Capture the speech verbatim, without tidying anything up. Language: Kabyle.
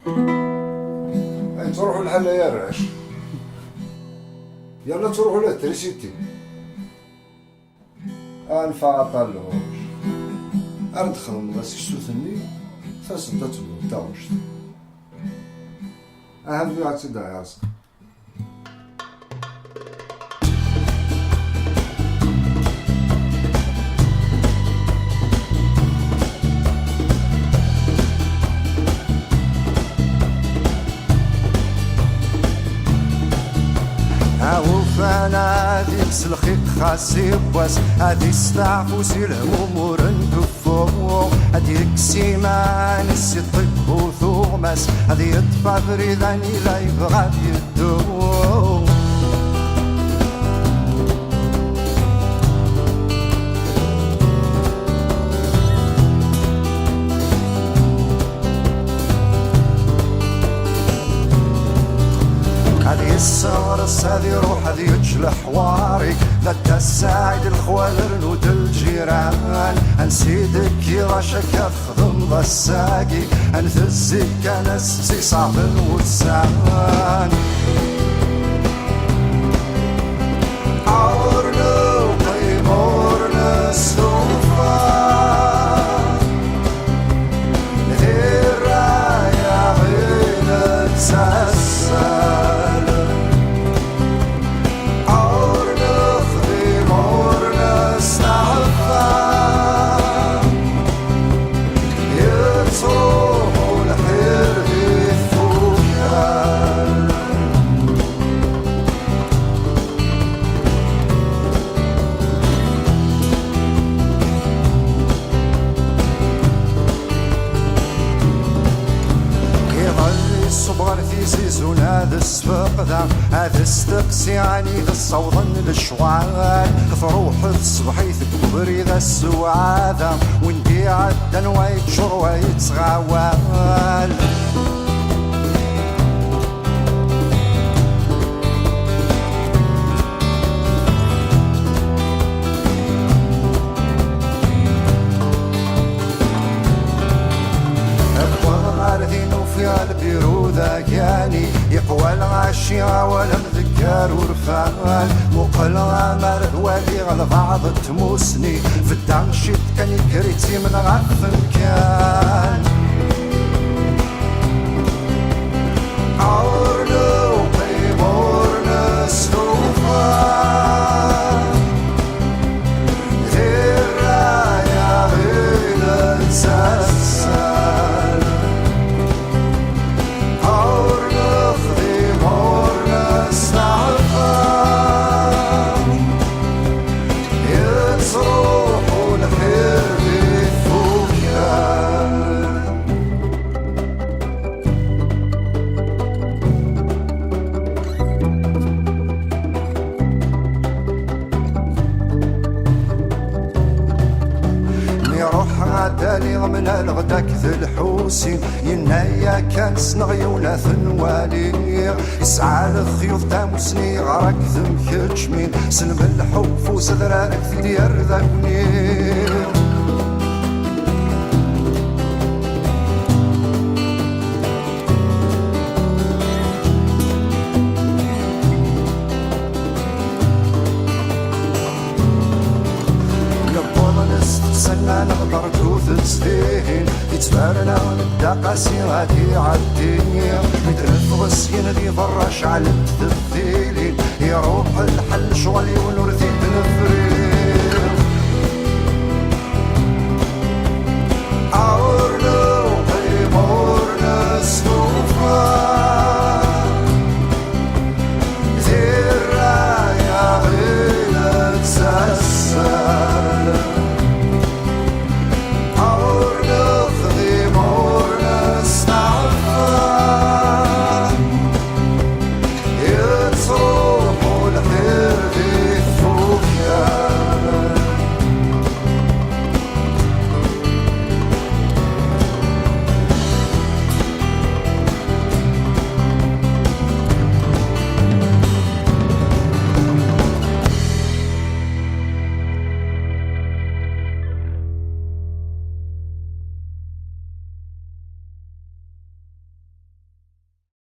Ay ttruḥu lḥal ay arrac. Yerna ttruḥu la trisiti. Anfa aṭal lɣuc. Ar d-xedmeḍ aseksut-nni, taseḍ ad tebduḍ taɣect. Aha bdu ad tt-id-ɛiṛseɣ. Awufan ad ikkes lxiq xas yiwwas, ad isteɛfu si lehmum ur ntufu, ad yekkes iman-is si ṭṭibb u tuɣmas, ad yeṭṭef abrid anida yebɣa ad yeddu. Ad yesseɣres, ad iruḥ, ad yečč leḥwari. D Dda Ssaɛid, lexwal rnu-d lǧiran. Ansi d-tekkiḍ, acu akka texdmeḍ ass-agi? Ad ntezzi kan ass-a, ṣeɛben wussan. Ur neqqim, ur nestufa, di rraya i nettazzal. Ur nexdim, ur nesteɛfa, yettruḥu lḥir di tfukal. Iḍelli ṣṣbeɣ ar tizi zun ad sfeqdeɣ, ad steqsiɣ anida ssawḍen lecɣal. Truḥ tṣebḥit deg ubrid asewɛada, win d-iɛeddan wa yeččur wa yettɣawal. Wwḍeɣ ar din ufiɣ lbiru d agani, yeqwa lɣaci awal amdeggar urfan. Muqleɣ amar d waliɣ lbaɛḍ n tmusni, bedda ciṭ kan ikker ittimen ɣef umkan. Ur neqqim, ur nestufa, di rraya i nettazzal. Ur nexdim, ur nesteɛfa, yettruḥu lḥir di tfukal. Mi ruḥeɣ ad aliɣ, mlaleɣ-d akked Lḥusin, yenna-yi kan ssneɣ yiwen ad t-nwali. Yesɛa lexyuḍ tamusni, yeɣra deg temkeččmin, s lmelḥ ufus adrar ad t-id-yerr d agni. Newweḍ nesteqsa-nneɣ, nehder tutett dihin, yettberna nedda qasi ad iɛeddi. Mi d-neffeɣ syin di berra ceɛlent tebdilin, iruḥ lḥal lecɣal yiwen ur t-id